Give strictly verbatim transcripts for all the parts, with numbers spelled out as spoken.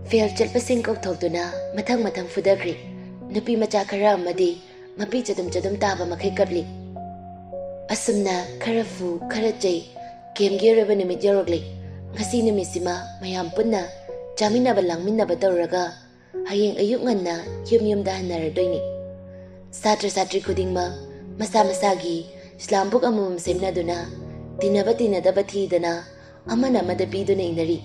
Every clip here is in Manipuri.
ꯐꯦꯜ ꯆꯠꯄꯁꯤꯡ ꯀꯧꯊꯣꯛꯇꯨꯅ ꯃꯊꯪ ꯃꯊꯪ ꯐꯨꯗꯈ꯭ꯔꯦ꯫ ꯅꯨꯄꯤ ꯃꯆꯥ ꯈꯔ ꯑꯃꯗꯤ ꯃꯄꯤ ꯆꯗꯨꯝ ꯆꯗꯨꯝ ꯇꯥꯕ ꯃꯈꯩ ꯀꯞꯂꯤ꯫ ꯑꯁꯨꯝꯅ ꯈꯔ ꯐꯨ, ꯈꯔ ꯆꯩ, ꯀꯦꯝꯒꯤ ꯑꯔꯣꯏꯕ ꯅꯨꯃꯤꯠ ꯌꯧꯔꯛꯂꯦ꯫ ꯉꯁꯤ ꯅꯨꯃꯤꯠꯁꯤꯃ ꯃꯌꯥꯝ ꯄꯨꯟꯅ ꯆꯥꯃꯤꯟꯅꯕ ꯂꯥꯡꯃꯤꯟꯅꯕ ꯇꯧꯔꯒ ꯍꯌꯦꯡ ꯑꯌꯨꯛ ꯉꯟꯅ ꯌꯨꯝ ꯌꯨꯝꯗ ꯍꯟꯅꯔꯗꯣꯏꯅꯤ꯫ ꯁꯥꯇ꯭ꯔ ꯁꯥꯇ꯭ꯔꯤ ꯈꯨꯗꯤꯡꯃꯛ ꯃꯁꯥ ꯃꯁꯥꯒꯤ ꯁ꯭ꯂꯥꯝ ꯕꯨꯛ ꯑꯃꯃꯝ ꯁꯦꯝꯅꯗꯨꯅ ꯇꯤꯟꯅꯕ ꯇꯤꯟꯅꯗꯕ ꯊꯤꯗꯅ ꯑꯃꯅ ꯑꯃꯗ ꯄꯤꯗꯨꯅ ꯏꯅꯔꯤ꯫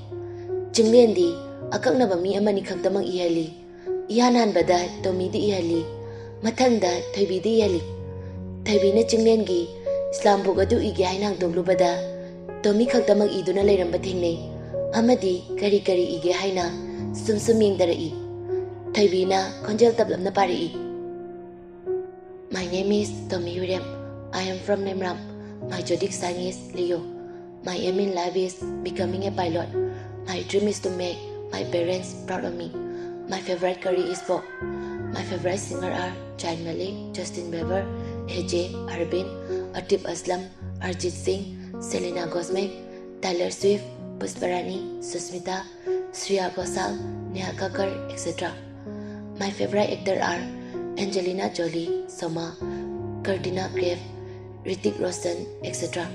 ꯆꯤꯡꯂꯦꯟꯗꯤ ꯑꯀꯛꯅꯕ ꯃꯤ ꯑꯃꯅꯤ ꯈꯛꯇꯃꯛ ꯏꯍꯜꯂꯤ꯫ ꯏꯍꯥꯟ ꯍꯥꯟꯕꯗ ꯇꯣꯃꯤꯗꯤ ꯏꯍꯜꯂꯤ, ꯃꯊꯪꯗ ꯊꯣꯏꯕꯤꯗꯤ ꯏꯍꯜꯂꯤ꯫ ꯊꯣꯏꯕꯤꯅ ꯆꯤꯡꯂꯦꯟꯒꯤ ꯁ꯭ꯂꯥꯝ ꯕꯨꯛ ꯑꯗꯨ ꯏꯒꯦ ꯍꯥꯏꯅ ꯍꯥꯡꯗꯣꯛꯂꯨꯕꯗ ꯇꯣꯃꯤ ꯈꯛꯇꯃꯛ ꯏꯗꯨꯅ ꯂꯩꯔꯝꯕ ꯊꯦꯡꯅꯩ ꯑꯃꯗꯤ ꯀꯔꯤ ꯀꯔꯤ ꯏꯒꯦ ꯍꯥꯏꯅ ꯁꯨꯝ ꯁꯨꯝ ꯌꯦꯡꯗꯔꯛꯏ꯫ ꯊꯣꯏꯕꯤꯅ ꯈꯣꯟꯖꯦꯜ ꯇꯞꯂꯞꯅ ꯄꯥꯔꯛꯏ꯫ My name is Tommy Hurem. I am from Lemram. My zodiac sign is Leo. My aim in life is becoming a pilot. My dream is to make my parents proud of me. My favorite curry is pork. My favorite singer are Zayn Malik, Justin Bieber, Hejay, Arvin, Atif Aslam, Arijit Singh, Selena Gomez, Taylor Swift, Pushparani, Susmita, Shreya Ghoshal, Neha Kakkar, et cetera. My favorite actor are Angelina Jolie, Soma, Katrina Kaif, Hrithik Roshan, et cetera.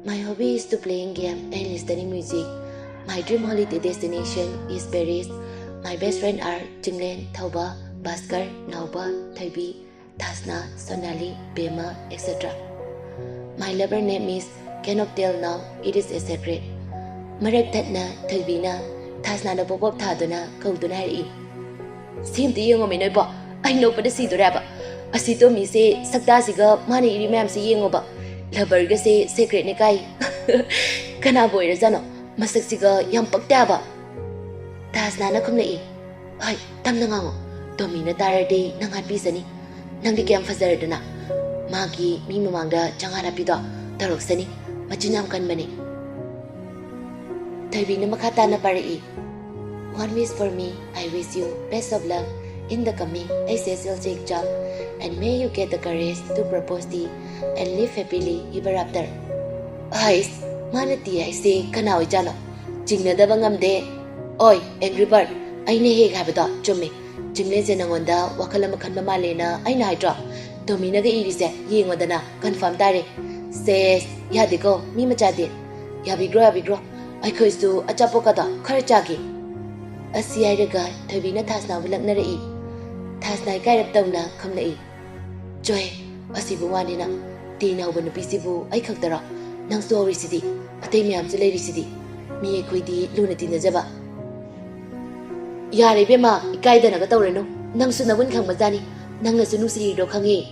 My hobby is to playing game and listening music. My dream holiday destination is Paris. My best friend are Chinglen, Thauba, Bhaskar, Nauba, Thaibi, Thasna, Sonali, Bema, et cetera. My lover name is cannot tell now, it is a secret. ꯃꯔꯛ ꯊꯠꯅ ꯊꯣꯏꯕꯤꯅ ꯊꯥꯁꯅꯥꯗ ꯄꯣꯞ ꯄꯣꯞ ꯊꯥꯗꯨꯅ ꯀꯧꯗꯨꯅ ꯍꯥꯏꯔꯛꯏ꯫ "ꯁꯤ ꯑꯝꯇ ꯌꯦꯡꯉꯣꯃꯤ ꯅꯣꯏꯕꯣ, ꯑꯩ ꯅꯣꯛꯄꯗ ꯁꯤꯗꯣꯔꯦꯕ꯫ ꯑꯁꯤ ꯇꯣꯝꯃꯤꯁꯦ ꯁꯛꯇꯥꯁꯤꯒ ꯃꯥꯅ ꯏꯔꯤ ꯃꯌꯥꯝꯁꯦ ꯌꯦꯡꯉꯣꯕ꯫ ꯂꯚꯔꯒꯁꯦ ꯁꯦꯀ꯭ꯔꯦꯠꯅꯦ ꯀꯥꯏ꯫ ꯀꯅꯥꯕꯨ ꯑꯣꯏꯔꯖꯥꯠꯅꯣ? ꯃꯁꯛꯁꯤꯒ ꯌꯥꯝ ꯄꯛꯇꯦ ꯍꯥꯏꯕ꯫" ꯊꯥꯁꯅꯥꯅ ꯈꯨꯝꯂꯛꯏ꯫ "ꯍꯣꯏ, ꯇꯝꯅ ꯉꯥꯡꯉꯣ꯫ ꯇꯣꯝꯃꯤꯅ ꯇꯥꯔꯗꯤ ꯅꯪ ꯍꯥꯠꯄꯤꯁꯅꯤ꯫ ꯅꯪꯗꯤ ꯀꯌꯥꯝ ꯐꯖꯔꯗꯅ꯫ ꯃꯥꯒꯤ ꯃꯤ ꯃꯃꯥꯡꯗ ꯆꯪꯉꯥ ꯍꯥꯠꯄꯤꯗꯣ ꯇꯧꯔꯛꯁꯅꯤ꯫ ꯃꯆꯤꯟ ꯌꯥꯝ ꯀꯟꯕꯅꯤ꯫" ꯊꯣꯏꯕꯤꯅ ꯃꯈꯥ ꯇꯥꯅ ꯄꯥꯔꯛꯏ꯫ "One wish for me, I wish you best of luck in the coming H S L C exam and may you get the courage to propose tea and live happily ever after." ꯍꯥꯏꯁ, ꯃꯥꯅ ꯇꯤ ꯍꯥꯏꯁꯦ ꯀꯅꯥ ꯑꯣꯏꯖꯥꯠꯅꯣ? ꯆꯤꯡꯅꯗꯕ ꯉꯝꯗꯦ꯫ ꯑꯣꯏ, ꯑꯦꯡꯒ꯭ꯔꯤ ꯕꯥꯔꯗ, ꯑꯩꯅ ꯍꯦꯛ ꯍꯥꯏꯕꯗꯣ ꯆꯨꯝꯃꯤ꯫ ꯆꯤꯡꯂꯦꯟꯁꯦ ꯅꯪꯉꯣꯟꯗ ꯋꯥꯈꯜ ꯑꯃ ꯈꯟꯕ ꯃꯥꯜꯂꯦꯅ ꯑꯩꯅ ꯍꯥꯏꯗ꯭ꯔꯣ? ꯇꯣꯃꯤꯅꯒ ꯏꯔꯤꯁꯦ ꯌꯦꯡꯉꯣꯗꯅ, ꯀꯟꯐꯥꯔꯝ ꯇꯥꯔꯦ꯫ ꯁꯦꯁ, ꯌꯥꯗꯦꯀꯣ ꯃꯤ ꯃꯆꯥꯗꯤ꯫ ꯌꯥꯕꯤꯒ꯭ꯔꯣ, ꯌꯥꯕꯤꯒ꯭ꯔꯣ, ꯑꯩꯈꯣꯏꯁꯨ ꯑꯆꯥꯄꯣꯠꯀꯗꯣ ꯈꯔ ꯆꯥꯒꯦ꯫ ꯑꯁꯤ ꯍꯥꯏꯔꯒ ꯊꯣꯏꯕꯤꯅ ꯊꯥꯁꯅꯥꯕꯨ ꯂꯛꯅꯔꯛꯏ꯫ ꯊꯥꯁꯅꯥ ꯏꯀꯥꯏꯔꯞ ꯇꯧꯅ ꯈꯨꯝꯂꯛꯏ꯫ ꯆꯣꯍꯦ, ꯑꯁꯤꯕꯨ ꯋꯥꯅꯤꯅ꯫ ꯇꯤꯅ ꯍꯧꯕ ꯅꯨꯄꯤꯁꯤꯕꯨ ꯑꯩ ꯈꯛꯇꯔꯣ? ꯅꯪꯁꯨ ꯍꯧꯔꯤꯁꯤꯗꯤ, ꯑꯇꯩ ꯃꯌꯥꯝꯁꯨ ꯂꯩꯔꯤꯁꯤꯗꯤ꯫ ꯃꯤ ꯑꯩꯈꯣꯏꯗꯤ ꯂꯨꯅ ꯇꯤꯟꯅꯖꯕ꯫ ꯌꯥꯔꯦ ꯏꯕꯦꯝꯃ, ꯏꯀꯥꯏꯗꯅꯒ ꯇꯧꯔꯅꯨ꯫ ꯅꯪꯁꯨ ꯅꯒꯨꯟ ꯈꯪꯕꯖꯥꯠꯅꯤ꯫ ꯅꯪꯅꯁꯨ ꯅꯨꯡꯁꯤꯔꯤꯗꯣ ꯈꯪꯉꯤ꯫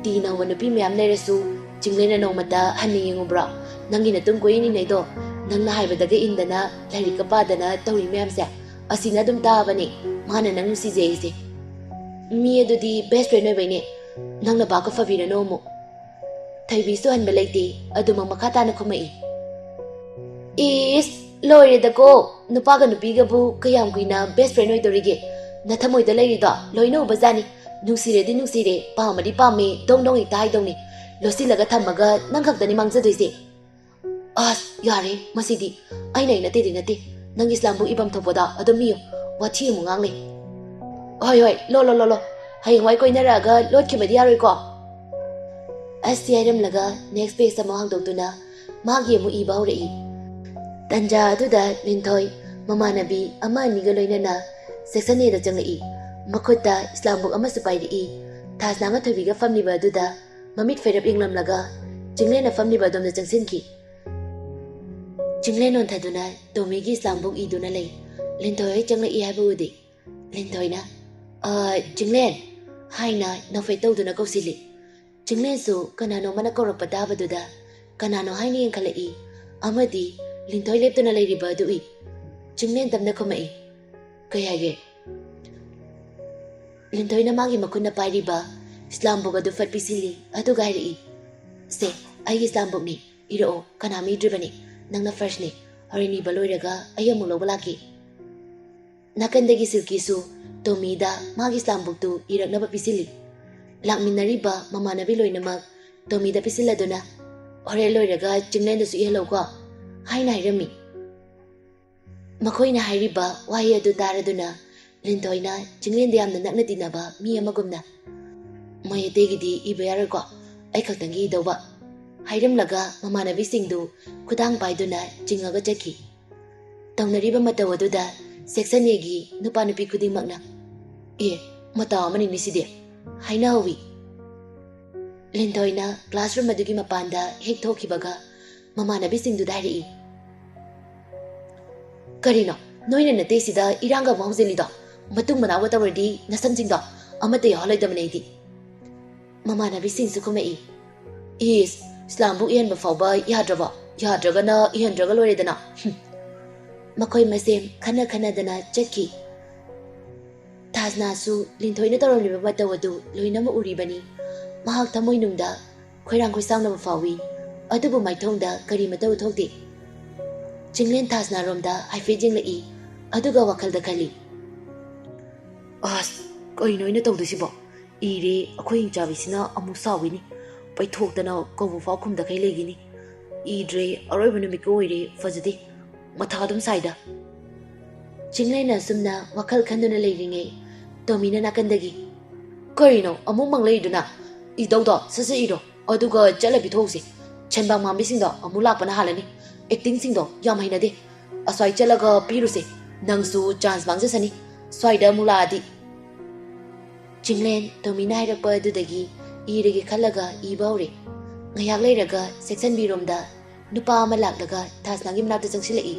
ꯇꯤꯅ ꯍꯧꯕ ꯅꯨꯄꯤ ꯃꯌꯥꯝ ꯂꯩꯔꯁꯨ ꯆꯤꯡꯂꯦꯟꯅ ꯅꯣꯡꯃꯇ ꯍꯟꯅ ꯌꯦꯡꯉꯨꯕ꯭ꯔꯣ? ꯅꯪꯒꯤ ꯅꯇꯨꯡ ꯀꯣꯏꯏꯟ ꯏꯟꯅꯩꯗꯣ, ꯅꯪꯅ ꯍꯥꯏꯕꯗꯒ ꯏꯟꯗꯅ, ꯂꯥꯏꯔꯤꯛꯀ ꯄꯥꯗꯅ ꯇꯧꯔꯤ ꯃꯌꯥꯝꯁꯦ, ꯑꯁꯤꯅ ꯑꯗꯨꯝ ꯇꯥꯕꯅꯤ ꯃꯥꯅ ꯅꯪ ꯅꯨꯡꯁꯤꯖꯩꯁꯦ꯫ ꯃꯤ ꯑꯗꯨꯗꯤ ꯕꯦꯁ ꯐ꯭ꯔꯦꯟ ꯑꯣꯏꯕꯩꯅꯦ꯫ ꯅꯪꯅ ꯚꯥꯞꯀ ꯐꯕꯤꯔꯅꯨ ꯑꯃꯨꯛ꯫ ꯊꯣꯏꯕꯤꯁꯨ ꯍꯟꯕ ꯂꯩꯇꯦ, ꯑꯗꯨꯃꯛ ꯃꯈꯥ ꯇꯥꯅ ꯈꯨꯝꯃꯛꯏ꯫ ꯏꯁ, ꯂꯣꯏꯔꯦꯗꯀꯣ! ꯅꯨꯄꯥꯒ ꯅꯨꯄꯤꯒꯕꯨ ꯀꯌꯥꯝ ꯀꯨꯏꯅ ꯕꯦꯁ ꯐ꯭ꯔꯦꯟ ꯑꯣꯏꯗꯣꯔꯤꯒꯦ? ꯅꯊꯃꯣꯏꯗ ꯂꯩꯔꯤꯗꯣ ꯂꯣꯏꯅ ꯎꯕꯖꯥꯠꯅꯤ꯫ ꯅꯨꯡꯁꯤꯔꯗꯤ ꯅꯨꯡꯁꯤꯔꯦ, ꯄꯥꯝꯃꯗꯤ ꯄꯥꯝꯃꯦ, ꯗꯣꯡ ꯗꯣꯡ ꯍꯦꯛꯇ ꯍꯥꯏꯗꯧꯅꯤ꯫ ꯂꯣꯠꯁꯤꯜꯂꯒ ꯊꯝꯃꯒ ꯅꯪ ꯈꯛꯇꯅꯤ ꯃꯥꯡꯖꯗꯣꯏꯁꯦ꯫ ꯑꯁ, ꯌꯥꯔꯦ, ꯃꯁꯤꯗꯤ꯫ ꯑꯩꯅ ꯑꯩ ꯅꯠꯇꯦꯗꯤ ꯅꯠꯇꯦ꯫ ꯅꯪꯒꯤ ꯁ꯭ꯂꯥꯝꯕꯨ ꯏꯐꯝ ꯊꯣꯛꯄꯗ ꯑꯗꯨꯝ ꯏꯌꯨ꯫ ꯋꯥꯊꯤ ꯑꯃꯨꯛ ꯉꯥꯡꯂꯦ꯫ ꯍꯣꯏ, ꯍꯣꯏ, ꯂꯣ, ꯂꯣ, ꯂꯣ, ꯂꯣ꯫ ꯍꯌꯦꯡꯋꯥꯏ ꯀꯣꯏꯅꯔꯛꯑꯒ ꯂꯣꯠꯈꯤꯕꯗꯤ ꯌꯥꯔꯣꯏꯀꯣ꯫ ꯑꯁꯤ ꯍꯥꯏꯔꯝꯂꯒ ꯅꯦꯛꯁ ꯄꯦꯖ ꯑꯃ ꯍꯥꯡꯗꯣꯛꯇꯨꯅ ꯃꯥꯒꯤ ꯑꯃꯨꯛ ꯏꯕ ꯍꯧꯔꯛꯏ꯫ ꯇꯟꯖꯥ ꯑꯗꯨꯗ ꯂꯤꯟꯊꯣꯏ ꯃꯃꯥꯟꯅꯕꯤ ꯑꯃ ꯑꯅꯤꯒ ꯂꯣꯏꯅꯅ ꯁꯦꯛꯁꯟ ꯑꯦꯗ ꯆꯪꯂꯛꯏ꯫ ꯃꯈꯨꯠꯇ ꯏꯁꯂꯥꯝ ꯕꯨꯛ ꯑꯃꯁꯨ ꯄꯥꯏꯔꯛꯏ꯫ ꯊꯥꯁꯅꯥ ꯑꯃ ꯊꯣꯏꯕꯤꯒ ꯐꯝꯂꯤꯕ ꯑꯗꯨꯗ ꯃꯃꯤꯠ ꯐꯩꯔꯞ ꯌꯦꯡꯂꯝꯂꯒ ꯆꯤꯡꯂꯦꯟꯅ ꯐꯝꯂꯤꯕ ꯑꯗꯣꯝꯗ ꯆꯪꯁꯤꯟꯈꯤ꯫ ꯆꯤꯡꯂꯦꯟ ꯅꯣꯟꯊꯗꯨꯅ ꯇꯣꯃꯤꯒꯤ ꯏꯁꯂꯥꯝ ꯕꯨꯛ ꯏꯗꯨꯅ ꯂꯩ꯫ ꯂꯤꯟꯊꯣꯏ ꯍꯣꯏ ꯆꯪꯂꯛꯏ ꯍꯥꯏꯕ ꯎꯗꯦ꯫ ꯂꯤꯟꯊꯣꯏꯅ, "ꯑ, ꯆꯤꯡꯂꯦꯟ," ꯍꯥꯏꯅ ꯅꯣꯛꯐꯦꯠ ꯇꯧꯗꯨꯅ ꯀꯧꯁꯤꯜꯂꯤ꯫ ꯆꯤꯡꯂꯦꯟꯁꯨ ꯀꯅꯥꯅꯣ ꯑꯃꯅ ꯀꯧꯔꯛꯄ ꯇꯥꯕꯗꯨꯗ ꯀꯅꯥꯅꯣ ꯍꯥꯏꯅ ꯌꯦꯡꯈꯠꯂꯛꯏ꯫ ꯑꯃꯗꯤ ꯂꯤꯟꯊꯣꯏ ꯂꯦꯞꯇꯨꯅ ꯂꯩꯔꯤꯕ ꯑꯗꯨ ꯎꯏ꯫ ꯆꯤꯡꯂꯦꯟ ꯇꯞꯅ ꯈꯨꯝꯃꯛꯏ꯫ "ꯀꯩ ꯍꯥꯏꯒꯦ?" ꯂꯤꯟꯊꯣꯏꯅ ꯃꯥꯒꯤ ꯃꯈꯨꯠꯅ ꯄꯥꯏꯔꯤꯕ ꯏꯁꯂꯥꯝ ꯕꯨꯛ ꯑꯗꯨ ꯐꯠ ꯄꯤꯁꯤꯜꯂꯤ, ꯑꯗꯨꯒ ꯍꯥꯏꯔꯛꯏ, "ꯁꯦ, ꯑꯩꯒꯤ ꯏꯁꯂꯥꯝ ꯕꯨꯛꯅꯤ꯫ ꯏꯔꯛꯑꯣ, ꯀꯅꯥꯝ ꯏꯗ꯭ꯔꯤꯕꯅꯤ꯫ ꯅꯪꯅ ꯐꯥꯔꯁꯅꯤ꯫ ꯍꯣꯔꯦꯟ ꯏꯕ ꯂꯣꯏꯔꯒ ꯑꯩ ꯑꯃꯨꯛ ꯂꯧꯕ ꯂꯥꯛꯀꯦ꯫" ꯅꯥꯀꯟꯗꯒꯤ ꯁꯤꯜꯀꯤꯁꯨ ꯇꯣꯃꯤꯗ ꯃꯥꯒꯤ ꯏꯁꯂꯥꯝ ꯕꯨꯛꯇꯨ ꯏꯔꯛꯅꯕ ꯄꯤꯁꯤꯜꯂꯤ꯫ ꯂꯥꯛꯃꯤꯟꯅꯔꯤꯕ ꯃꯃꯥꯟꯅꯕꯤ ꯂꯣꯏꯅꯃꯛ ꯇꯣꯃꯤꯗ ꯄꯤꯁꯤꯜꯂꯗꯨꯅ, "ꯍꯣꯔꯦꯟ ꯂꯣꯏꯔꯒ ꯆꯤꯡꯂꯦꯟꯗꯁꯨ ꯏꯍꯜꯂꯧꯀꯣ," ꯍꯥꯏꯅ ꯍꯥꯏꯔꯝꯃꯤ꯫ ꯃꯈꯣꯏꯅ ꯍꯥꯏꯔꯤꯕ ꯋꯥꯍꯩ ꯑꯗꯨ ꯇꯥꯔꯗꯨꯅ ꯂꯤꯟꯊꯣꯏꯅ ꯆꯤꯡꯂꯦꯟꯗ ꯌꯥꯝꯅ ꯅꯛꯅ ꯇꯤꯟꯅꯕ ꯃꯤ ꯑꯃꯒꯨꯝꯅ, "ꯃꯣꯏ ꯑꯇꯩꯒꯤꯗꯤ ꯏꯕ ꯌꯥꯔꯣꯏꯀꯣ, ꯑꯩ ꯈꯛꯇꯪꯒꯤ ꯏꯗꯧꯕ," ꯍꯥꯏꯔꯝꯂꯒ ꯃꯃꯥꯟꯅꯕꯤꯁꯤꯡꯗꯨ ꯈꯨꯗꯥꯡ ꯄꯥꯏꯗꯨꯅ ꯆꯤꯡꯉꯒ ꯆꯠꯈꯤ꯫ ꯇꯧꯅꯔꯤꯕ ꯃꯇꯧ ꯑꯗꯨꯗ section Aꯒꯤ ꯅꯨꯄꯥ ꯅꯨꯄꯤ ꯈꯨꯗꯤꯡꯃꯛꯅ, "ꯑꯦ, ꯃꯇꯥ ꯑꯃꯅꯤꯅꯦ ꯁꯤꯗꯤ," ꯍꯥꯏꯅꯍꯧꯋꯤ꯫ ꯂꯤꯟꯊꯣꯏꯅ classroom ꯑꯗꯨꯒꯤ ꯃꯄꯥꯟꯗ ꯍꯦꯛ ꯊꯣꯛꯈꯤꯕꯒ ꯃꯃꯥꯟꯅꯕꯤꯁꯤꯡꯗꯨꯗ ꯍꯥꯏꯔꯛꯏ, "ꯀꯔꯤꯅꯣ, ꯅꯣꯏꯅ ꯅꯇꯩꯁꯤꯗ ꯏꯔꯥꯡꯒ ꯑꯃꯨꯛ ꯍꯧꯖꯤꯜꯂꯤꯗꯣ? ꯃꯇꯨꯡ ꯃꯅꯥꯎꯒ ꯇꯧꯔꯗꯤ ꯅꯁꯝꯁꯤꯡꯗꯣ ꯑꯃꯠꯇ ꯌꯥꯎꯍꯜꯂꯣꯏꯗꯕꯅꯦ ꯑꯩꯗꯤ꯫" ꯃꯃꯥꯟꯅꯕꯤꯁꯤꯡꯁꯨ ꯈꯨꯝꯃꯛꯏ, "ꯏꯁ, ꯏꯁꯂꯥꯝꯕꯨ ꯏꯍꯟꯕ ꯐꯥꯎꯕ ꯌꯥꯗ꯭ꯔꯕꯣ? ꯌꯥꯗ꯭ꯔꯒꯅ ꯏꯍꯟꯗ꯭ꯔꯒ ꯂꯣꯏꯔꯦꯗꯅ꯫" ꯍꯨꯝ꯫ ꯃꯈꯣꯏ ꯃꯁꯦꯟ ꯈꯟꯅ ꯈꯟꯅꯗꯅ ꯆꯠꯈꯤ꯫ ꯊꯥꯁꯅꯥꯁꯨ ꯂꯤꯟꯊꯣꯏꯅ ꯇꯧꯔꯝꯂꯤꯕ ꯃꯇꯧ ꯑꯗꯨ ꯂꯣꯏꯅꯃꯛ ꯎꯔꯤꯕꯅꯤ꯫ ꯃꯍꯥꯛ ꯊꯃꯣꯏꯅꯨꯡꯗ ꯈꯣꯏꯔꯥꯡ ꯈꯣꯏꯁꯥꯎꯅꯕ ꯐꯥꯎꯏ, ꯑꯗꯨꯕꯨ ꯃꯥꯏꯊꯣꯡꯗ ꯀꯔꯤꯃꯇ ꯎꯊꯣꯛꯇꯦ꯫ ꯆꯤꯡꯂꯦꯟ ꯊꯥꯁꯅꯥꯔꯣꯝꯗ ꯍꯥꯏꯐꯦꯠ ꯌꯦꯡꯂꯛꯏ, ꯑꯗꯨꯒ ꯋꯥꯈꯜꯗ ꯈꯜꯂꯤ, "ꯑꯁ, ꯀꯩꯅꯣ ꯑꯩꯅ ꯇꯧꯗꯣꯏꯁꯤꯕꯣ? ꯏꯔꯦ, ꯑꯩꯈꯣꯏ ꯍꯤꯡꯆꯥꯕꯤꯁꯤꯅ ꯑꯃꯨꯛ ꯁꯥꯎꯈꯤꯅꯤ꯫ ꯄꯩꯊꯣꯛꯇꯅ ꯀꯧꯕ ꯐꯥꯎ ꯈꯨꯝꯗꯈꯩ ꯂꯩꯈꯤꯅꯤ꯫ ꯏꯗ꯭ꯔꯦ, ꯑꯔꯣꯏꯕ ꯅꯨꯃꯤꯠꯀ ꯑꯣꯏꯔꯦ, ꯐꯖꯗꯦ꯫ ꯃꯊꯥ ꯑꯗꯨꯝ ꯁꯥꯏꯗ꯫" ꯆꯤꯡꯂꯦꯟꯅ ꯑꯁꯨꯝꯅ ꯋꯥꯈꯜ ꯈꯟꯗꯨꯅ ꯂꯩꯔꯤꯉꯩ, ꯇꯣꯃꯤꯅ ꯅꯥꯀꯟꯗꯒꯤ, "ꯀꯔꯤꯅꯣ ꯑꯃꯨꯛ ꯃꯪꯂꯛꯏꯗꯨꯅ? ꯏꯗꯧꯗꯣ ꯁꯠ ꯁꯠ ꯏꯔꯣ, ꯑꯗꯨꯒ ꯆꯠꯂ ꯄꯤꯊꯣꯛꯎꯁꯤ꯫ ꯁꯦꯟꯕꯥꯡ ꯃꯥꯟꯕꯤꯁꯤꯡꯗꯣ ꯑꯃꯨꯛ ꯂꯥꯛꯄꯅ ꯍꯥꯜꯂꯅꯤ꯫ Actingꯁꯤꯡꯗꯣ ꯌꯥꯝ ꯍꯩꯅꯗꯦ꯫ ꯑꯁ꯭ꯋꯥꯏ ꯆꯠꯂꯒ ꯄꯤꯔꯨꯁꯦ꯫ ꯅꯪꯁꯨ chance ꯃꯥꯡꯖꯁꯅꯤ, ꯁ꯭ꯋꯥꯏꯗ ꯑꯃꯨꯛ ꯂꯥꯛꯑꯗꯤ꯫" ꯆꯤꯡꯂꯦꯟ ꯇꯣꯃꯤꯅ ꯍꯥꯏꯔꯛꯄ ꯑꯗꯨꯗꯒꯤ ꯏꯔꯒꯦ ꯈꯜꯂꯒ ꯏꯕ ꯍꯧꯔꯦ꯫ ꯉꯥꯏꯍꯥꯛ ꯂꯩꯔꯒ section Bꯔꯣꯝꯗ ꯅꯨꯄꯥ ꯑꯃ ꯂꯥꯛꯂꯒ ꯊꯥꯁꯅꯥꯒꯤ ꯃꯅꯥꯛꯇ ꯆꯪꯁꯤꯜꯂꯛꯏ,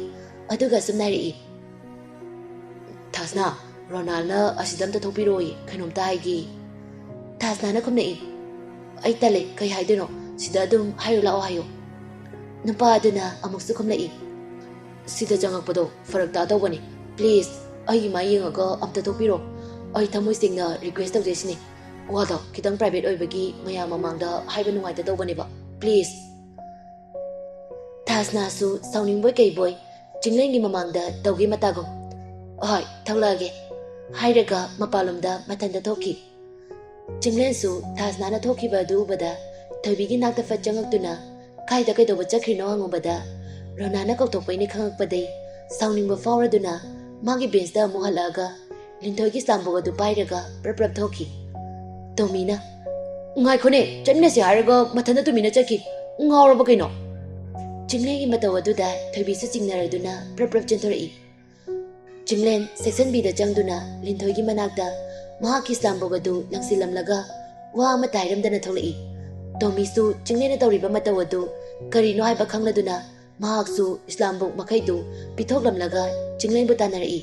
ꯑꯗꯨꯒ ꯑꯁꯨꯝꯅ ꯍꯥꯏꯔꯛꯏ, "ꯊꯥꯁꯅꯥ, ꯔꯣꯅꯥꯜꯅ ꯑꯁꯤꯗ ꯑꯝꯇ ꯊꯣꯛꯄꯤꯔꯛꯑꯣꯌꯦ, ꯀꯩꯅꯣꯝꯇ ꯍꯥꯏꯒꯦ꯫" ꯊꯥꯁꯅꯥꯅ ꯈꯨꯝꯂꯛꯏ, "ꯑꯩ ꯇꯜꯂꯦ, ꯀꯩ ꯍꯥꯏꯗꯣꯏꯅꯣ? ꯁꯤꯗ ꯑꯗꯨꯝ ꯍꯥꯏꯔꯨ ꯂꯥꯛꯑꯣ ꯍꯥꯏꯌꯣ꯫" ꯅꯨꯄꯥ ꯑꯗꯨꯅ ꯑꯃꯨꯛꯁꯨ ꯈꯨꯝꯂꯛꯏ, "ꯁꯤꯗ ꯆꯪꯉꯛꯄꯗꯣ ꯐꯔꯛ ꯇꯥ ꯇꯧꯕꯅꯤ꯫ Please, ꯑꯩꯒꯤ ꯃꯥꯏ ꯌꯦꯡꯉꯒ ꯑꯝꯇ ꯊꯣꯛꯄꯤꯔꯣ꯫ ꯑꯩ ꯊꯃꯣꯏ ꯁꯦꯡꯅ request ꯇꯧꯖꯩꯁꯤꯅꯤ꯫ ꯋꯥꯗꯣ ꯈꯤꯇꯪ private ꯑꯣꯏꯕꯒꯤ ꯃꯌꯥꯝ ꯃꯃꯥꯡꯗ ꯍꯥꯏꯕ ꯅꯨꯡꯉꯥꯏꯇ ꯇꯧꯕꯅꯦꯕ꯫ Please꯫" ꯊꯥꯁꯅꯥꯁꯨ ꯁꯥꯎꯅꯤꯡꯕꯣꯏ ꯀꯩꯕꯣꯏ ꯆꯤꯡꯂꯦꯟꯒꯤ ꯃꯃꯥꯡꯗ ꯇꯧꯒꯦ ꯃꯇꯥꯒꯨꯝ, "ꯍꯣꯏ, ꯊꯣꯛꯂꯛꯑꯒꯦ," ꯍꯥꯏꯔꯒ ꯃꯄꯥꯟꯂꯣꯝꯗ ꯃꯊꯟꯇ ꯊꯣꯛꯈꯤ꯫ ꯆꯤꯡꯂꯦꯟꯁꯨ ꯊꯥꯁꯅꯥꯅ ꯊꯣꯛꯈꯤꯕ ꯑꯗꯨ ꯎꯕꯗ ꯊꯣꯏꯕꯤꯒꯤ ꯅꯥꯛꯇ ꯐꯠ ꯆꯪꯉꯛꯇꯨꯅ ꯀꯥꯏꯗ ꯀꯩꯗꯧꯕ ꯆꯠꯈ꯭ꯔꯤꯅꯣ ꯍꯪꯉꯨꯕꯗ, ꯔꯣꯅꯥꯅ ꯀꯧꯊꯣꯛꯄꯩꯅꯦ ꯈꯪꯉꯛꯄꯗꯩ ꯁꯥꯎꯅꯤꯡꯕ ꯐꯥꯎꯔꯗꯨꯅ ꯃꯥꯒꯤ ꯕꯦꯟꯁꯇ ꯑꯃꯨꯛ ꯍꯜꯂꯛꯑꯒ ꯂꯤꯟꯊꯣꯏꯒꯤ ꯁ꯭ꯂꯥꯝꯕꯨꯛ ꯑꯗꯨ ꯄꯥꯏꯔꯒ ꯄ꯭ꯔꯞ ꯄ꯭ꯔꯞ ꯊꯣꯛꯈꯤ꯫ ꯇꯣꯃꯤꯅ, "ꯉꯥꯏꯈꯣꯅꯦ, ꯆꯠꯃꯤꯟꯅꯁꯤ ꯍꯥꯏꯔꯒ ꯃꯊꯟꯇ ꯇꯨꯃꯤꯟꯅ ꯆꯠꯈꯤ꯫ ꯉꯥꯎꯔꯕ ꯀꯩꯅꯣ?" ꯆꯤꯡꯂꯦꯟꯒꯤ ꯃꯇꯧ ꯑꯗꯨꯗ ꯊꯣꯏꯕꯤꯁꯨ ꯆꯤꯡꯅꯔꯗꯨꯅ ꯄ꯭ꯔꯞ ꯄ꯭ꯔꯞ ꯆꯦꯟꯊꯣꯔꯛꯏ꯫ ꯆꯤꯡꯂꯦꯟ ꯁꯦꯛꯁꯟ ꯕꯤꯗ ꯆꯪꯗꯨꯅ ꯂꯤꯟꯊꯣꯏꯒꯤ ꯃꯅꯥꯛꯇ ꯃꯍꯥꯛꯀꯤ ꯁ꯭ꯂꯥꯝꯕꯨꯛ ꯑꯗꯨ ꯂꯪꯁꯤꯜꯂꯝꯂꯒ ꯋꯥ ꯑꯃꯠꯇ ꯍꯥꯏꯔꯝꯗꯅ ꯊꯣꯛꯂꯛꯏ꯫ ꯇꯣꯃꯤꯁꯨ ꯆꯤꯡꯂꯦꯟꯅ ꯇꯧꯔꯤꯕ ꯃꯇꯧ ꯑꯗꯨ ꯀꯔꯤꯅꯣ ꯍꯥꯏꯕ ꯈꯪꯂꯗꯨꯅ ꯃꯍꯥꯛꯁꯨ ꯁ꯭ꯂꯥꯝꯕꯨꯛ ꯃꯈꯩꯗꯨ ꯄꯤꯊꯣꯛꯂꯝꯂꯒ ꯆꯤꯡꯂꯦꯟꯕꯨ ꯇꯥꯟꯅꯔꯛꯏ꯫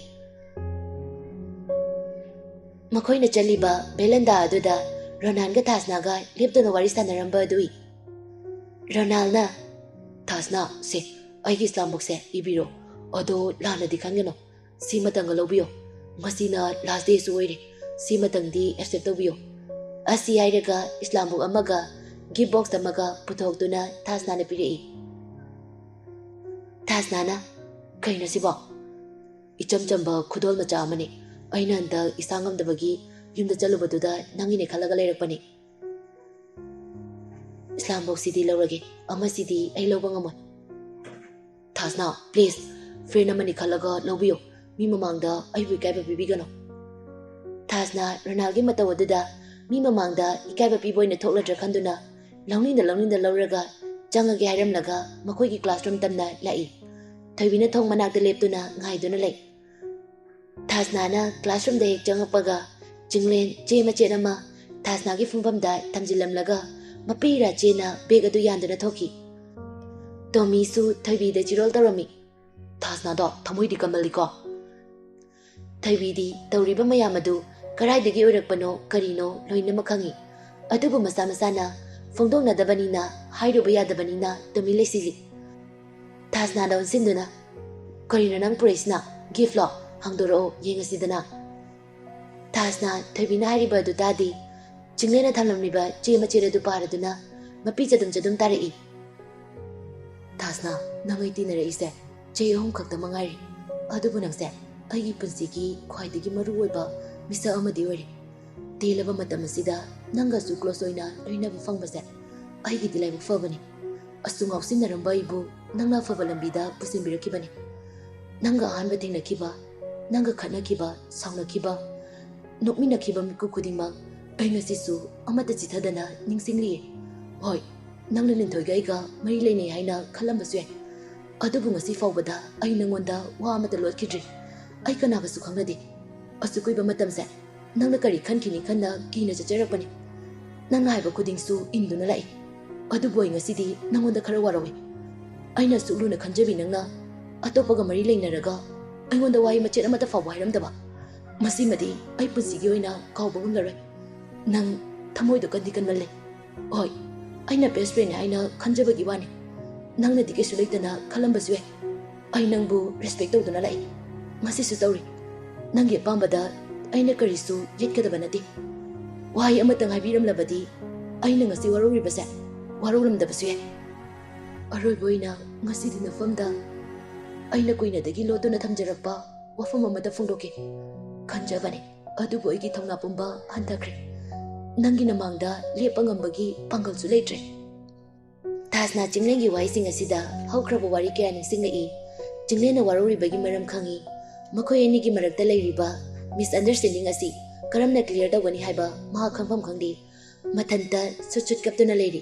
ꯃꯈꯣꯏꯅ ꯆꯠꯂꯤꯕ ꯕꯦꯂꯟꯗꯥ ꯑꯗꯨꯗ ꯔꯣꯅꯥꯟꯒ ꯊꯥꯁꯅꯥꯒ ꯂꯦꯞꯇꯨꯅ ꯋꯥꯔꯤ ꯁꯥꯟꯅꯔꯝꯕ ꯑꯗꯨ ꯎꯏ꯫ ꯔꯣꯅꯥꯜꯅ, "ꯊꯥꯁꯅꯥ, ꯁꯦ, ꯑꯩꯒꯤ ꯁ꯭ꯂꯥꯝꯕꯨꯛꯁꯦ ꯏꯕꯤꯔꯣ꯫ ꯑꯗꯣ ꯂꯥꯟꯅꯗꯤ ꯈꯟꯒꯅꯨ꯫ ꯁꯤ ꯃꯇꯪꯒ ꯂꯧꯕꯤꯌꯣ꯫ ꯉꯁꯤꯅ ꯂꯥꯁ ꯗꯦꯁꯨ ꯑꯣꯏꯔꯦ꯫ ꯁꯤ ꯃꯇꯪꯗꯤ ꯑꯦꯛꯁꯦꯞ ꯇꯧꯕꯤꯌꯣ"꯫ ꯑꯁꯤ ꯍꯥꯏꯔꯒ ꯏꯁꯂꯥꯝꯕꯨꯛ ꯑꯃꯒ ꯒꯤꯐ ꯕꯣꯛꯁ ꯑꯃꯒ ꯄꯨꯊꯣꯛꯇꯨꯅ ꯊꯥꯁꯅꯥꯅ ꯄꯤꯔꯛꯏ꯫ ꯊꯥꯁꯅꯥꯅ, "ꯀꯩꯅꯣ ꯁꯤꯕꯣ?" "ꯏꯆꯝ ꯆꯝꯕ ꯈꯨꯗꯣꯜ ꯃꯆꯥ ꯑꯃꯅꯤ꯫ ꯑꯩꯅ ꯍꯟꯗꯛ ꯏꯁꯥ ꯉꯝꯗꯕꯒꯤ ꯌꯨꯝꯗ ꯆꯠꯂꯨꯕꯗꯨꯗ ꯅꯪꯒꯤꯅꯦ ꯈꯜꯂꯒ ꯂꯩꯔꯛꯄꯅꯤ꯫ ꯏꯁꯂꯥꯝꯕꯨꯛꯁꯤꯗꯤ ꯂꯧꯔꯒꯦ, ꯑꯃꯁꯤꯗꯤ ꯑꯩ ꯂꯧꯕ ꯉꯝꯃꯣꯏ"꯫ "ꯊꯥꯁꯅꯥ, ꯄ꯭ꯂꯤꯖ, ꯐ꯭ꯔꯦꯟ ꯑꯃꯅꯤ ꯈꯜꯂꯒ ꯂꯧꯕꯤꯌꯨ꯫ ꯃꯤ ꯃꯃꯥꯡꯗ ꯑꯩꯕꯨ ꯏꯀꯥꯏꯕ ꯄꯤꯕꯤꯒꯅꯨ"꯫ ꯊꯥꯁꯅꯥ ꯔꯣꯅꯥꯜꯒꯤ ꯃꯇꯧ ꯑꯗꯨꯗ ꯃꯤ ꯃꯃꯥꯡꯗ ꯏꯀꯥꯏꯕ ꯄꯤꯕ ꯑꯣꯏꯅ ꯊꯣꯛꯂꯗ꯭ꯔꯥ ꯈꯟꯗꯨꯅ ꯂꯧꯅꯤꯡꯗ ꯂꯧꯅꯤꯡꯗ ꯂꯧꯔꯒ ꯆꯪꯉꯒꯦ ꯍꯥꯏꯔꯝꯂꯒ ꯃꯈꯣꯏꯒꯤ ꯀ꯭ꯂꯥꯁꯔꯨꯝ ꯇꯝꯅ ꯂꯥꯛꯏ꯫ ꯊꯣꯏꯕꯤꯅ ꯊꯣꯡ ꯃꯅꯥꯛꯇ ꯂꯦꯞꯇꯨꯅ ꯉꯥꯏꯗꯨꯅ ꯂꯩ꯫ ꯊꯥꯁꯅꯥꯅ ꯀ꯭ꯂꯥꯁꯔꯨꯝꯗ ꯍꯦꯛ ꯆꯪꯉꯛꯄꯒ ꯆꯤꯡꯂꯦꯟ ꯆꯦ ꯃꯆꯦꯠ ꯑꯃ ꯊꯥꯁꯅꯥꯒꯤ ꯐꯝꯐꯝꯗ ꯊꯝꯖꯤꯜꯂꯝꯂꯒ ꯃꯄꯤꯔꯥ ꯆꯦꯅ ꯕꯦꯒ ꯑꯗꯨ ꯌꯥꯟꯗꯨꯅ ꯊꯣꯛꯈꯤ꯫ ꯇꯣꯃꯤꯁꯨ ꯊꯣꯏꯕꯤꯗ ꯆꯤꯔꯣꯜ ꯇꯧꯔꯝꯃꯤ꯫ "ꯊꯥꯁꯅꯥꯗꯣ ꯊꯃꯣꯏꯗꯤ ꯀꯟꯃꯜꯂꯤꯀꯣ"꯫ ꯊꯣꯏꯕꯤꯗꯤ ꯇꯧꯔꯤꯕ ꯃꯌꯥꯝ ꯑꯗꯨ ꯀꯗꯥꯏꯗꯒꯤ ꯑꯣꯏꯔꯛꯄꯅꯣ ꯀꯔꯤꯅꯣ ꯂꯣꯏꯅꯃꯛ ꯈꯪꯏ꯫ ꯑꯗꯨꯕꯨ ꯃꯁꯥ ꯃꯁꯥꯅ ꯐꯣꯡꯗꯣꯛꯅꯗꯕꯅꯤꯅ ꯍꯥꯏꯔꯨꯕ ꯌꯥꯗꯕꯅꯤꯅ ꯇꯨꯃꯤꯟ ꯂꯩꯁꯤꯜꯂꯤ꯫ ꯊꯥꯁꯅꯥꯗ ꯑꯣꯟꯁꯤꯟꯗꯨꯅ, "ꯀꯔꯤꯅꯣ ꯅꯪ ꯄꯨꯔꯛꯏꯁꯤꯅ? ꯒꯤꯐꯂꯣ? ꯍꯥꯡꯗꯣꯔꯛꯑꯣ, ꯌꯦꯡꯉꯁꯤꯗꯅ"꯫ ꯊꯥꯁꯅꯥ ꯊꯣꯏꯕꯤꯅ ꯍꯥꯏꯔꯤꯕ ꯑꯗꯨ ꯇꯥꯗꯦ꯫ ꯆꯤꯡꯂꯦꯟꯅ ꯊꯝꯂꯝꯂꯤꯕ ꯆꯦ ꯃꯆꯦꯠ ꯑꯗꯨ ꯄꯥꯔꯗꯨꯅ ꯃꯄꯤ ꯆꯗꯨꯝ ꯆꯗꯨꯝ ꯇꯥꯔꯛꯏ꯫ "ꯊꯥꯁꯅꯥ, ꯅꯪ ꯑꯩ ꯇꯤꯟꯅꯔꯛꯏꯁꯦ ꯆꯍꯤ ꯑꯍꯨꯝ ꯈꯛꯇ ꯃꯉꯥꯏꯔꯤ꯫ ꯑꯗꯨꯕꯨ ꯅꯪꯁꯦ ꯑꯩꯒꯤ ꯄꯨꯟꯁꯤꯒꯤ ꯈ꯭ꯋꯥꯏꯗꯒꯤ ꯃꯔꯨ ꯑꯣꯏꯕ ꯃꯤꯁꯛ ꯑꯃꯗꯤ ꯑꯣꯏꯔꯦ꯫ ꯇꯦꯜꯂꯕ ꯃꯇꯝ ꯑꯁꯤꯗ ꯅꯪꯒꯁꯨ ꯀ꯭ꯂꯣꯁ ꯑꯣꯏꯅ ꯂꯣꯏꯅꯕ ꯐꯪꯕꯁꯦ ꯑꯩꯒꯤꯗꯤ ꯂꯥꯏꯕꯛ ꯐꯕꯅꯤ꯫ ꯑꯁꯨꯛ ꯉꯥꯎꯁꯤꯟꯅꯔꯝꯕ ꯑꯩꯕꯨ ꯅꯪꯅ ꯑꯐꯕ ꯂꯝꯕꯤꯗ ꯄꯨꯁꯤꯟꯕꯤꯔꯛꯈꯤꯕꯅꯤ"꯫ ꯅꯪꯒ ꯑꯍꯥꯟꯕ ꯊꯦꯡꯅꯈꯤꯕ, ꯅꯪꯒ ꯈꯠꯅꯈꯤꯕ, ꯁꯥꯎꯅꯈꯤꯕ, ꯅꯣꯛꯃꯤꯟꯅꯈꯤꯕ ꯃꯤꯀꯨꯞ ꯈꯨꯗꯤꯡꯃꯛ ꯑꯩ ꯉꯁꯤꯁꯨ ꯑꯃꯠꯇ ꯆꯤꯊꯗꯅ ꯅꯤꯡꯁꯤꯡꯂꯤꯌꯦ꯫ ꯍꯣꯏ, ꯅꯪꯅ ꯂꯤꯟꯊꯣꯏꯒ ꯑꯩꯒ ꯃꯔꯤ ꯂꯩꯅꯩ ꯍꯥꯏꯅ ꯈꯜꯂꯝꯕꯁꯨ ꯌꯥꯏ, ꯑꯗꯨꯕꯨ ꯉꯁꯤ ꯐꯥꯎꯕꯗ ꯑꯩ ꯅꯪꯉꯣꯟꯗ ꯋꯥ ꯑꯃꯠꯇ ꯂꯣꯠꯈꯤꯗ꯭ꯔꯤ꯫ ꯑꯩ ꯀꯅꯥꯒꯁꯨ ꯈꯪꯅꯗꯦ꯫ ꯑꯁꯨꯛ ꯀꯨꯏꯕ ꯃꯇꯝꯁꯦ ꯅꯪꯅ ꯀꯔꯤ ꯈꯟꯈꯤꯅꯤ ꯈꯟꯅ ꯀꯤꯅ ꯆꯠꯆꯔꯛꯄꯅꯤ꯫ ꯅꯪꯅ ꯍꯥꯏꯕ ꯈꯨꯗꯤꯡꯁꯨ ꯏꯟꯗꯨꯅ ꯂꯥꯛꯏ꯫ ꯑꯗꯨꯕꯨ ꯑꯩ ꯉꯁꯤꯗꯤ ꯅꯪꯉꯣꯟꯗ ꯈꯔ ꯋꯥꯔꯧꯏ꯫ ꯑꯩꯅ ꯑꯁꯨꯛ ꯂꯨꯅ ꯈꯟꯖꯕꯤ ꯅꯪꯅ ꯑꯇꯣꯞꯄꯒ ꯃꯔꯤ ꯂꯩꯅꯔꯒ ꯑꯩꯉꯣꯟꯗ ꯋꯥꯍꯩ ꯃꯆꯦꯠ ꯑꯃꯠꯇ ꯐꯥꯎꯕ ꯍꯥꯏꯔꯝꯗꯕ, ꯃꯁꯤꯃꯗꯤ ꯑꯩ ꯄꯨꯟꯁꯤꯒꯤ ꯑꯣꯏꯅ ꯀꯥꯎꯕ ꯉꯝꯂꯔꯣꯏ꯫ ꯅꯪ ꯊꯃꯣꯏꯗꯣ ꯀꯟꯗꯤ ꯀꯟꯃꯜꯂꯦ꯫ ꯍꯣꯏ, ꯑꯩꯅ best friend ꯍꯥꯏꯅ ꯈꯟꯖꯕꯒꯤ ꯋꯥꯅꯤ꯫ ꯅꯪꯅꯗꯤ ꯀꯩꯁꯨ ꯂꯩꯇꯅ ꯈꯜꯂꯝꯕꯁꯨ ꯌꯥꯏ꯫ ꯑꯩ ꯅꯪꯕꯨ respect ꯇꯧꯗꯨꯅ ꯂꯥꯛꯏ꯫ ꯉꯁꯤꯁꯨ ꯇꯧꯔꯤ꯫ ꯅꯪꯒꯤ ꯑꯄꯥꯝꯕꯗ ꯑꯩꯅ ꯀꯔꯤꯁꯨ ꯌꯦꯠꯀꯗꯕ ꯅꯠꯇꯦ꯫ ꯋꯥꯍꯩ ꯑꯃꯇꯪ ꯍꯥꯏꯕꯤꯔꯝꯂꯕꯗꯤ ꯑꯩꯅ ꯉꯁꯤ ꯋꯥꯔꯧꯔꯤꯕꯁꯦ ꯋꯥꯔꯧꯔꯝꯗꯕꯁꯨ ꯌꯥꯏ꯫ ꯑꯔꯣꯏꯕ ꯑꯣꯏꯅ ꯉꯁꯤꯗꯤ ꯅꯐꯝꯗ ꯑꯩꯅ ꯀꯨꯏꯅꯗꯒꯤ ꯂꯣꯠꯇꯨꯅ ꯊꯝꯖꯔꯛꯄ ꯋꯥꯐꯝ ꯑꯃꯇ ꯐꯣꯡꯗꯣꯛꯀꯦ ꯈꯟꯖꯕꯅꯤ꯫ ꯑꯗꯨꯕꯨ ꯑꯩꯒꯤ ꯊꯧꯅꯥ ꯄꯨꯝꯕ ꯍꯟꯊꯈ꯭ꯔꯦ꯫ ꯅꯪꯒꯤ ꯅꯃꯥꯡꯗ ꯂꯦꯞꯄ ꯉꯝꯕꯒꯤ ꯄꯥꯡꯒꯜꯁꯨ ꯂꯩꯇ꯭ꯔꯦ꯫ ꯊꯥꯁꯅꯥ ꯆꯤꯡꯂꯦꯟꯒꯤ ꯋꯥꯍꯩꯁꯤꯡ ꯑꯁꯤꯗ ꯍꯧꯈ꯭ꯔꯕ ꯋꯥꯔꯤ ꯀꯌꯥ ꯅꯤꯡꯁꯤꯡꯂꯛꯏ꯫ ꯆꯤꯡꯂꯦꯟꯅ ꯋꯥꯔꯧꯔꯤꯕꯒꯤ ꯃꯔꯝ ꯈꯪꯏ꯫ ꯃꯈꯣꯏ ꯑꯅꯤꯒꯤ ꯃꯔꯛꯇ ꯂꯩꯔꯤꯕ misunderstanding ꯑꯁꯤ ꯀꯔꯝꯅ clear ꯇꯧꯒꯅꯤ ꯍꯥꯏꯕ ꯃꯍꯥꯛ ꯈꯪꯐꯝ ꯈꯪꯗꯦ꯫ ꯃꯊꯟꯇ ꯁꯨꯠ ꯁꯨꯠ ꯀꯞꯇꯨꯅ ꯂꯩꯔꯤ꯫